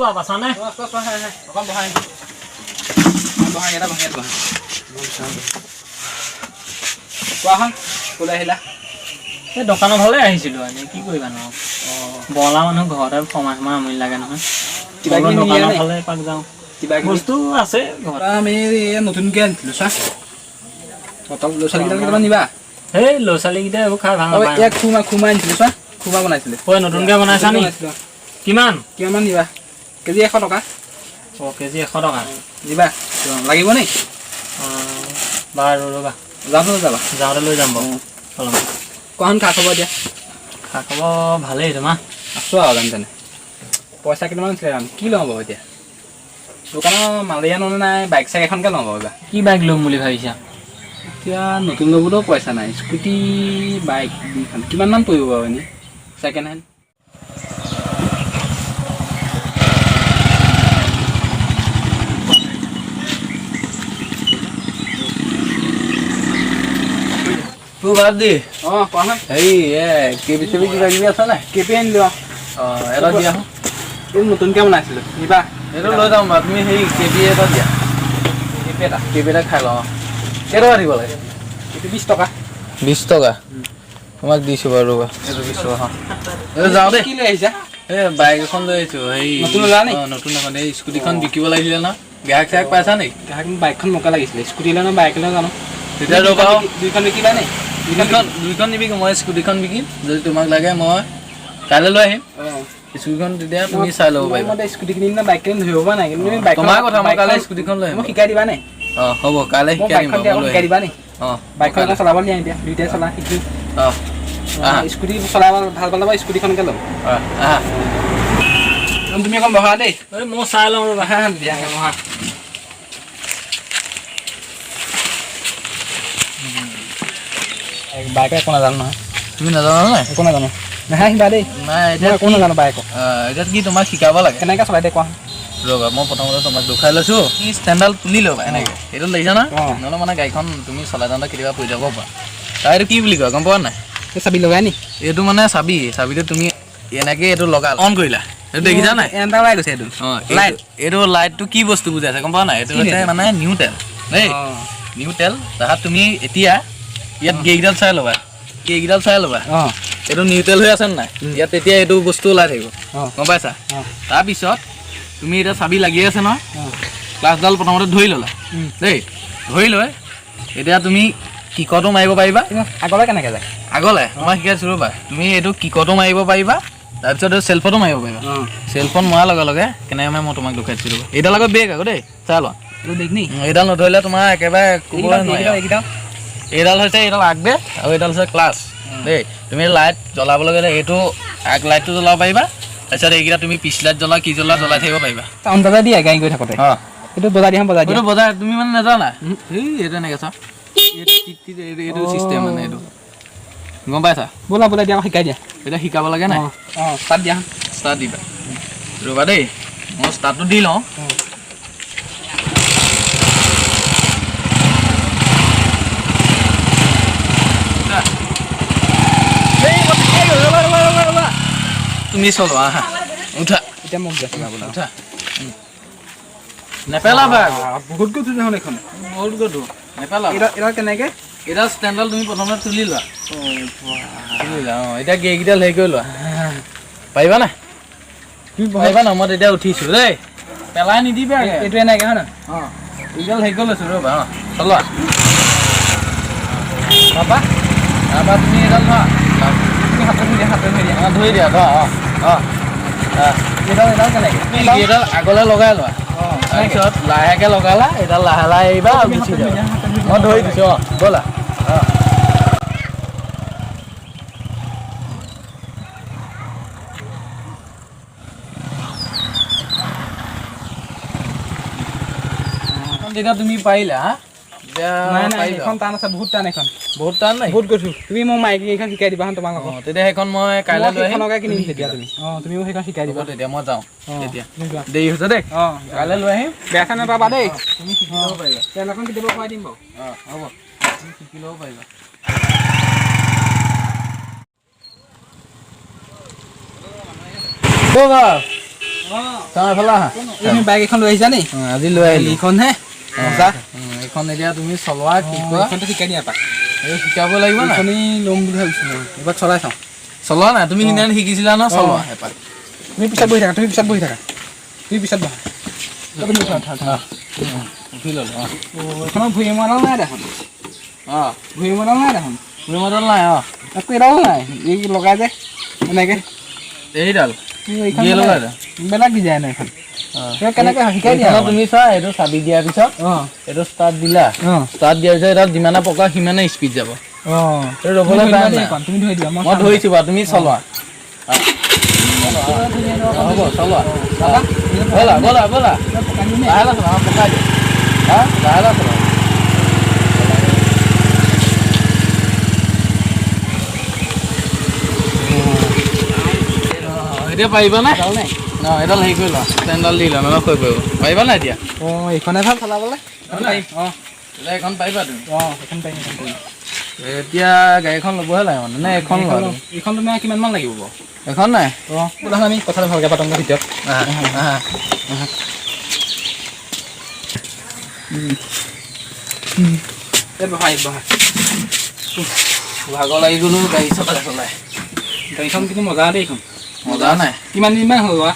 বাপ, আছানে? অকণ বহাই বহা, ইয়াতে বহা, ইয়াত বহা। কোৱাচোন, ক'লৈ আহিলা? এই দোকানৰ ফালে আহিছিলোঁ। এনেই কি কৰিবা নো, বৰলা মানুহ, ঘৰতে সোমাই সোমাই আমনি লাগে নহয়। কিবা কিবি বোলো নিয়া দোকানৰ নাই? ফালে এপাক যাওঁ। কিবা কিবি বস্তু আছে ঘৰত। আমি এই নতুনকৈ আনিছিলোঁ, চোৱা। অ, ল'ৰা ছোৱালীকেইটা কেইটামান নিবা। সেই ল'ৰা ছোৱালীকেইটা এইবোৰ খাই ভাল অ, নাপায়। ইয়াত খুৰমা, খুৰমা আনিছিলোঁ, চোৱা, খুৰমা বনাইছিলে। ঐ, নতুনকৈ বনাইছা নি? বনাইছিলোঁ। কিমান? কিমানমান নিবা? কেজি 100 টকা। অ, কেজি 100 টকা। নিবা? লাগিব নি? অ, বাৰু, ৰ'বা। যাওঁতে লৈ যাবা। যাওঁতে লৈ যাম বাৰু অলপমান। কোৱাচোন, খা খবৰ দিয়া। খা খবৰ ভালেই, তোমাৰ? আছোঁ আৰু যেনে তেনে। পইচা কেইটামান আছিলে, ৰাম, কি লওঁ বাৰু এতিয়া? দোকানৰ মালিয়া আনো নাই, বাইক চাইক এখনকে লওঁ বাৰু এইবাৰ। কি বাইক ল'ম বুলি ভাবিছা? এতিয়া নতুন ল'বলৈও পইচা নাই। স্কুটি, বাইক দুইখন কিমানমান পৰিব বাৰু এনেই ছেকেণ্ড হেণ্ড? তোৰ বাদ দি। অঁ, কোৱাচোন। হেৰি, এ কেবি চেবি কিবা কিবি আছে নাই? কেপি আনিলোঁ। অঁ, এটা দিয়া। এই নতুনকৈ বনাইছিলোঁ, নিবা? সেইটো লৈ যাম বাৰু। তুমি সেই কেবি এটা দিয়া। কেপি এটা? কেবি এটা খাই লওঁ। অঁ, কেইটকা দিব লাগে? এইটো 20 টকা। 20 টকা তোমাক দিছোঁ বাৰু, ৰ'বা। এইটো 20 টকা। এইটো যাওঁ দেই। কি লৈ আহিছা? এই বাইক এখন লৈ আহিছোঁ হেৰি। নতুন ল'লা নি? অঁ, নতুন এখন। এই স্কুটিখন বিকিব লাগিছিলে নহয়। গ্ৰাহক চাহক পাইছা নেকি? গ্ৰাহক, বাইকখন মোকে লাগিছিলে। স্কুটি লৈ নে বাইক লৈ জানো। তেতিয়া ৰ'বা। দুইখন বিকিবা নি? দুইখন, দুইখন নিবিকো মই। স্কুটিখন বিকিম। যদি তোমাক লাগে মই কাইলৈ লৈ আহিম। অঁ। স্কুটিখন তেতিয়া তুমি চাই ল'ব পাৰিবা। মই স্কুটি কিনিম নে বাইক কিনিম ধৰিব পৰা নাই, কিন্তু তুমি বাইকখন তোমাৰ কথা, মই কাইলৈ স্কুটিখন লৈ আহিম। মোক শিকাই দিবা নে? অঁ, হ'ব, কাইলৈ মই শিকাই দিম বাইকখন বাৰু, দিয়া মই লৈ শিকাই আহিম। দিবা নি? অঁ। বাইকখন আকৌ চলাব নিয়া, এতিয়া দুইটাই চলা শিকি। অঁ, আহা। স্কুটি চলাব ভাল পালে বাৰু স্কুটিখনকে ল'ম। অঁ, আহা। তুমি অকণ বহা দেই। এই মই চাই লওঁ, ৰ'বা। হা, দিয়া, বহা। বাইকৰ একো নাজানো নহয়। তুমি নাজানা নাই? একো নাজানো। নাহাঁহিবা দেই। নাই। মই এতিয়া একো নাজানো বাইকৰ। এতিয়া কি তোমাক শিকাব লাগে? কেনেকৈ চলাই দে, কোৱা। ৰ'বা, মই প্ৰথমতে তোমাক দেখুৱাই লৈছোঁ। কি ষ্টেণ্ডডাল তুলি ল'বা এনেকৈ। এইটো লাগিছা না? অঁ। নহ'লে মানে গাড়ীখন তুমি চলাই যাওঁতে কেতিয়াবা পৰি যাব পাৰা। তাৰ এইটো কি বুলি কয় গম পোৱা নাই? এই চাবি লগাই নি? এইটো মানে চাবি। চাবিটো তুমি এনেকৈ এইটো লগা অন কৰিলা, এইটো দেখিছা নাই? এটা ওলাই গৈছে এইটো। অঁ। লাইট। এইটো লাইটটো কি বস্তু বুজাইছে গম পোৱা নাই? এইটো কি হৈছে এইটো? মানে নিউট্ৰেল দেই। অঁ। নিউট্ৰেল। তাহাত তুমি এতিয়া ইয়াত গেইকেইডাল চাই ল'বা, গেইকেইডাল চাই ল'বা। অঁ। এইটো নিউট্ৰেল হৈ আছে নে নাই ইয়াত, তেতিয়া এইটো বস্তু ওলাই থাকিব। অঁ। গম পাইছা? অঁ। তাৰপিছত তুমি এতিয়া চাবি লাগি আছে নহয়? অঁ। ক্লাছডাল প্ৰথমতে ধৰি ল'লা দেই। ধৰি লৈ এতিয়া তুমি কিকটো মাৰিব পাৰিবা। আগলৈ কেনেকৈ যায়? আগলে তোমাক শিকাইছোঁ, ৰ'বা। তুমি এইটো কিকটো মাৰিব পাৰিবা, তাৰপিছত এইটো চেল্ফতো মাৰিব পাৰিবা। অঁ। চেল্ফত মৰাৰ লগে লগে কেনেকৈ মাৰে মই তোমাক দেখুৱাই দিছোঁ, ৰ'বা। এইডাল আকৌ ব্ৰেক আকৌ দেই, চাই লোৱা। এইটো দেখ নি? এইডাল নধৰিলে তোমাৰ একেবাৰে ক'বই এইকেইডাল? নোৱাৰি। এইকেইডাল, এইকেইডাল? এইডাল হৈছে, এইডাল আগ ব্ৰেক আৰু এইডাল হৈছে ক্লাছ দেই। তুমি লাইট জ্বলাবলৈ গ'লে এইটো আগ লাইটটো জ্বলাব পাৰিবা। তাৰপিছত এইকেইটা তুমি পিছ লাইট জ্বলা, কি জ্বলা জ্বলাই থাকিব পাৰিবা। চাউণ্ড বজাই দিয়ে গাড়ী গৈ থাকোঁতে। অঁ। এইটো বজাই দিয়া, বজাই দিয়া। এইটো বজাই তুমি মানে নাজানা। এই এইটো এনেকৈ চা, এইটো টিট টিট, এইটো চিষ্টেম মানে এইটো, গম পাইছা? ব'লা, ব'লা, দিয়া, শিকাই দিয়া। এতিয়া শিকাব লাগে নাই? অঁ অঁ তাত দিয়া। ষ্টাৰ্ট দিবা, ৰ'বা দেই, মই ষ্টাৰ্টটো দি লওঁ। অঁ। তুমি চলোৱা, আহা, উঠা। এতিয়া মোক দিয়া চলাবলৈ। উঠা। নেপেলাবা আকৌ। বহুত গধুৰ দেখোন এইখন। বহুত গধুৰ, নেপেলাবা। এইডাল, এইডাল কেনেকৈ? এইডাল ষ্টেণ্ডডাল তুমি প্ৰথমতে তুলি লোৱা, তুলি লোৱা। অঁ, এতিয়া গেইকেইডাল হেৰি কৰি লোৱা। পাৰিবা নাই? তুমি পাৰিবা নাই? মই তেতিয়া উঠিছোঁ দেই, পেলাই নিদিবা। এইটো এনেকৈ হয় নহয়? অঁ, এইডাল হেৰি কৰি লৈছোঁ, ৰ'বা। অঁ, চলোৱা। তাৰপৰা? তাৰপৰা তুমি এইডাল ধৰা। তুমি হাতত ধৰি দিয়া, হাতত ধৰি দিয়া। অঁ, ধৰি দিয়া, ধৰা। অঁ অঁ অঁ। এইডাল, এইডাল কেনেকৈ? তুমি এইডাল আগলৈ লগাই লোৱা। অঁ। তাৰপিছত লাহেকৈ লগালা, এইডাল লাহে লাহে এৰিবা আৰু গুচি যাবা। মই ধৰি দিছোঁ। অঁ, ব'লা। অঁ। তেতিয়া তুমি পাৰিলা হা? এতিয়া নাই নাই। পাৰিবা। এইখন টান আছে, বহুত টান এইখন। বহুত টান নাই? বহুত গধুৰ। তুমি মোক মাইকী এইখন শিকাই দিবা তোমালোকক। অঁ, তেতিয়া সেইখন মই কাইলৈ লৈ আহিম। সেইখনকে কিনিম তেতিয়া। তুমি, অঁ, তুমিও সেইখন শিকাই হ'ব। দিবা। তেতিয়া মই যাওঁ। অঁ। তেতিয়া তুমি যোৱা। দেৰি হৈছে দেই। অঁ। কাইলৈ লৈ আহিম। বেয়া চেয়া নাপাবা দেই। তুমি শিকি ল'ব পাৰিবা। তেল অকণ কেতিয়াবা খুৱাই দিম বাৰু। অঁ, হ'ব, তুমি শিকি ল'ব পাৰিবা। চাওঁ এফালে আহা। তুমি বাইক এখন লৈ আহিছা নি? আজি লৈ আহিলোঁ। এইখনহে মজা। এইখন এতিয়া তুমি চলোৱা কি কোৱা? এইখনটো শিকাই দিয়া এপাক। এই শিকাব লাগিব নাই? এইখনেই ল'ম বুলি ভাবিছোঁ মই, এবাৰ চলাই চাওঁ। চলোৱা নাই তুমি? সিদিনা শিকিছিলা ন চলোৱা এপাক। তুমি পিছত বহি থাকা, তুমি পিছত বহি থাকা, তুমি পিছত বহা। তুমি উঠা, উঠা, উঠা। উঠি ল'লো। অঁ। এইখনৰ ভৰি মৰাডাল নাই দেখোন। অঁ। ভৰি মৰাডাল নাই দেখোন। ভৰি মডেল নাই। অঁ। আকৌ এডালো নাই, এই লগাই যে এনেকে। এইডাল এইখন গিয়েৰ লগাই দে। বেলেগ ডিজাইন এইখন। এই কেনেকে শিকাই দিয়া। এইখনত তুমি চোৱা, এইটো চাবি দিয়াৰ পিছত এইটো ষ্টাৰ্ট দিলা। ষ্টাৰ্ট দিয়াৰ পিছত এইডাল যিমানে পকা সিমানে স্পীড যাব। এইটো ৰ'বলৈ তুমি ধৰি টাইম লোৱা দেই নাই। এইখন, তুমি ধৰি দিয়া, মই চাম। ধৰিছোঁ বাৰু, তুমি চলোৱা। হ'ব, চলোৱা। দাদা, ব'লা ব'লা ব'লা। পকাই দিম নে? লাহে লাহে চলোৱা, পকাই দিয়া। হা, লাহে লাহে চলোৱা। এতিয়া পাৰিবা নে? এডাল নাই। অঁ, এডাল হেৰি কৰি লোৱা, ষ্টেণ্ডডাল দি লোৱা, নহ'লে হৈ পৰিব। পাৰিবা নাই এতিয়া? অঁ, এইখনে ভাল চলাবলৈ। অঁ। এতিয়া এইখন পাৰিবা তুমি? অঁ, এইখন পাৰিম, এইখন পাৰিম। এতিয়া গাড়ীখন ল'বহে লাগে মানে নে এখন লোৱা তুমি? এইখন তোমাৰ কিমান মান লাগিব বাৰু? এখন নাই। অঁ, ব'লাচোন আমি কথাটো ভালকৈ পাতোঁগৈ ভিতৰত। আহা, আহা। এই বহা, এই বহা। ভাগৰ লাগি গ'লো গাড়ী চলাই চলাই। গাড়ীখন কিন্তু মজা দেই এইখন। মজা নাই? কিমান দিনমান হ'ল লোৱা?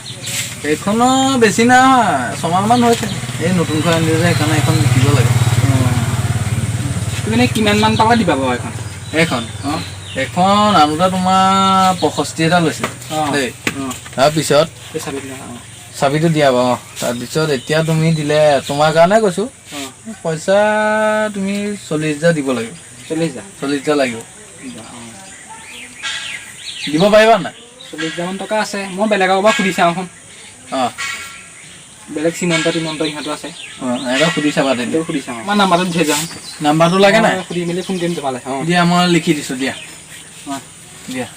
এইখনৰ বেছি নাই হোৱা, ছমাহমান হৈছে। এই নতুনখন আনিলোঁ যে, সেইকাৰণে এইখন বিকিব লাগে। তুমি এনেই কিমান মান টকা দিবা বাৰু এইখন? এইখন? অঁ। এইখন আনোতে তোমাৰ 65,000 লৈছে দেই। তাৰপিছত এই চাবি দিলা। অঁ। চাবিটো দিয়া বাৰু। অঁ, তাৰপিছত এতিয়া তুমি দিলে, তোমাৰ কাৰণে কৈছোঁ, পইচা তুমি 40,000 দিব লাগিব। 40,000? 40,000 লাগিব। অঁ। দিব পাৰিবা নাই? 40,000মান টকা আছে, মই বেলেগৰ পৰা সুধি চাওঁচোন। অঁ। বেলেগ চিমন্ত টিমন্ত ইহঁতো আছে। অঁ, এবাৰ সুধি চাবা তেতিয়া। সেইটো সুধি চাওঁ, মই নাম্বাৰটো দি থৈ যাওঁ। নাম্বাৰটো লাগে নাই? মই সুধি মেলি ফোন কৰিম তোমালৈ। অঁ। দিয়া, মই লিখি দিছোঁ দিয়া। অঁ। দিয়া,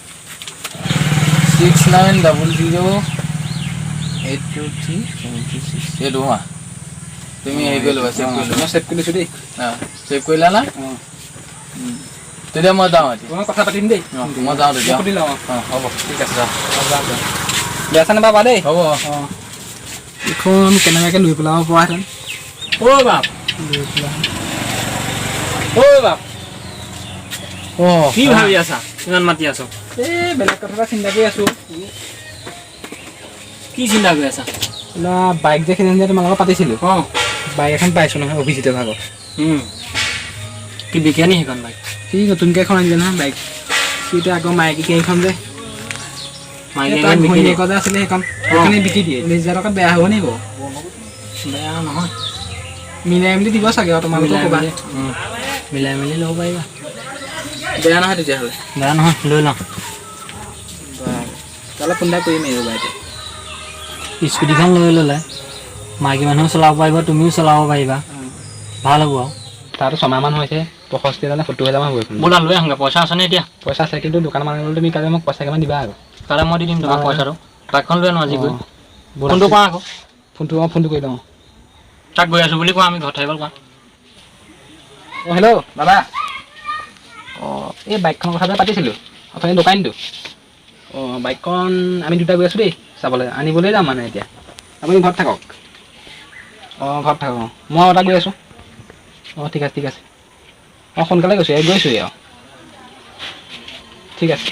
6900823726, এইটো হোৱা। তুমি হেৰি কৰি ল'বা, ছেভ কৰি ল'বা। মই ছেভ কৰি লৈছোঁ দেই। অঁ, ছেভ কৰিলা না? অঁ। তেতিয়া মই যাওঁ এতিয়া। মই কথা পাতিম দেই। অঁ, মই যাওঁ তেতিয়া। সুধি লওঁ। অঁ, হ'ব, ঠিক আছে, যাওঁ। অঁ, যাওঁ যাওঁ, বেয়া চেয়া নাপাবা দেই। হ'ব। অঁ, এইখন কেনেবাকৈ লৈ পেলাব পৰাহেঁতেন। অ' বাপ। লৈ পেলাই, অ' বাপ। অঁ। কি ভাবি আছা? ইমান মাতি আছ। এই বেলেগ কথা এটা চিন্তা কৰি আছোঁ। কি চিন্তা কৰি আছা? না, বাইক যে সেইদিনা যে তোমাৰ লগত পাতিছিলোঁ, অঁ। বাইক এখন পাইছোঁ নহয় অভিজিতৰ ভাগত। কি বিকে নি সেইখন বাইক? সি নতুনকৈ এখন আনিলে নহয় বাইক। সি এতিয়া আগৰ মাইকী গাড়ীখন যে, মাইকী এই তাৰ এখন বিকি দিয়ে? ঘৈণীয়েকৰ যে আছিলে সেইখন, সেইখনে বিকি দিয়ে। 40,000 টকাত বেয়া হ'ব নি বাৰু? বেয়া নহয়। মিলাই মেলি দিব চাগে আৰু, তোমালোকেও মিলাই ক'বা। মিলাই মেলি ল'ব পাৰিবা। বেয়া নহয় তেতিয়াহ'লে। বেয়া নহয়, লৈ লওঁ। তেতিয়াহ'লে ফোন এটা কৰিমেই ৰ'বা এতিয়া। স্কুটিখন লৈ ল'লে মাইকী মানুহেও চলাব পাৰিব, তুমিও চলাব পাৰিবা, ভাল হ'ব আৰু। তাতো ছমাহমান হৈছে, 65,000 নে 70,000মান হ'ব এইখন। ব'লা লৈ আহোঁগৈ। পইচা আছেনে এতিয়া? পইচা আছে, কিন্তু দোকান মানুহ তুমি কাইলৈ মোক পইচা কিমান দিবা আৰু। কাইলৈ মই দি দিম তোমাক পইচাটো। বাইকখন লৈ আনো আজি গৈ। ব'লা। ফোনটো কৰা আকৌ। ফোনটো, অঁ, ফোনটো কৰি লওঁ। তাক গৈ আছোঁ বুলি কোৱা, আমি ঘৰত থাকিব কোৱা। অঁ, হেল্ল' দাদা। অঁ, এই বাইকখনৰ কথা যে পাতিছিলোঁ অথনি দোকানীটো, অঁ, বাইকখন আমি দুটা গৈ আছোঁ দেই চাবলৈ, আনিবলৈ যাম মানে এতিয়া। আপুনি ঘৰত থাকক। অঁ, ঘৰত থাকক। অঁ, মই এটা গৈ আছোঁ। অঁ, ঠিক আছে, ঠিক আছে। অঁ, সোনকালে গৈছোঁ, এই গৈছোঁৱেই আৰু। ঠিক আছে।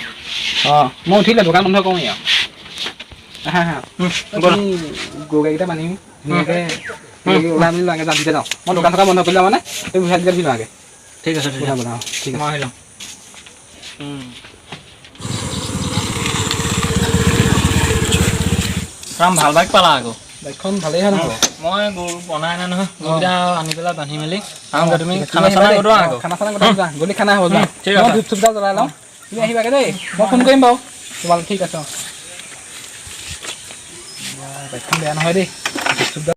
অঁ, মই উঠিলে দোকান বন্ধ কৰোঁৱেই আৰু। হা হা, তুমি গৰু গাড়ীকেইটা বান্ধিম ধুনীয়াকৈ, ওলাই মেলি লোৱাগে, যাম তেতিয়া যাওঁ। মই দোকান চোকান বন্ধ কৰি লওঁ, মানে তুমি ভেট গেট দি লোৱাগে। ঠিক আছে তেতিয়া। ব'লা ব'লা। অঁ, ঠিক আছে। মই আহি লওঁ। ৰাম, ভাল বাইক পালা আকৌ। বাইকখন ভালেই হয় নহয়? মই গৰু বনাই নাই নহয়, গৰুকেইটা আনি পেলাই বান্ধি মেলি আহোঁগৈ। তুমি খানা চানা গোটোৱা আকৌ। খানা চানা গোটাই যোৱা, গধূলি খানা হ'ব, যোৱা। ঠিক মই আছে। ধূপ চুপডাল জ্বলাই লওঁ, তুমি আহিবাগে দেই। মই ফোন কৰিম বাৰু তোমালোক। ঠিক আছে। অঁ, বাইকখন বেয়া নহয় দেই।